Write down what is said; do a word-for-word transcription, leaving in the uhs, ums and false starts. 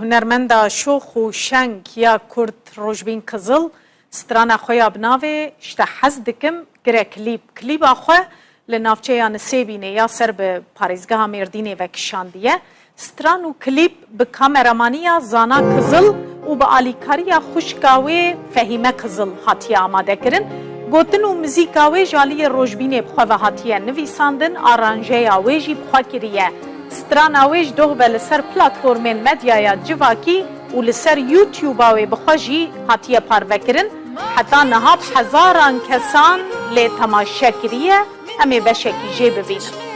Hunermenda şox û şeng ya Kurd Rojbîn Kizil strana xwe ya bi navê Ji te hez dikim kire klîp. Klîba xwe li navçeya Nisêbînê ya ser bi parêzgeha Mêrdînê ve kişandiye. Stran û klîp bi kameramaniya Zana Kizil û bi alîkariya xwişka wê Fehîme Kizil hatiye amadekirin. Gotin û muzîka wê ji aliyê Rojbînê bi xwe ve hatiye nivîsandin, aranjeya wê jî bi xwe kiriye. Strana wê ji doh ve li ser platformên medyaya civakî û li ser YouTube-a wê bi xwe jî hatiye parvekirin. Heta niha bi hezaran kesan lê temaşe kiriye. Em ê beşekî jê bibînin.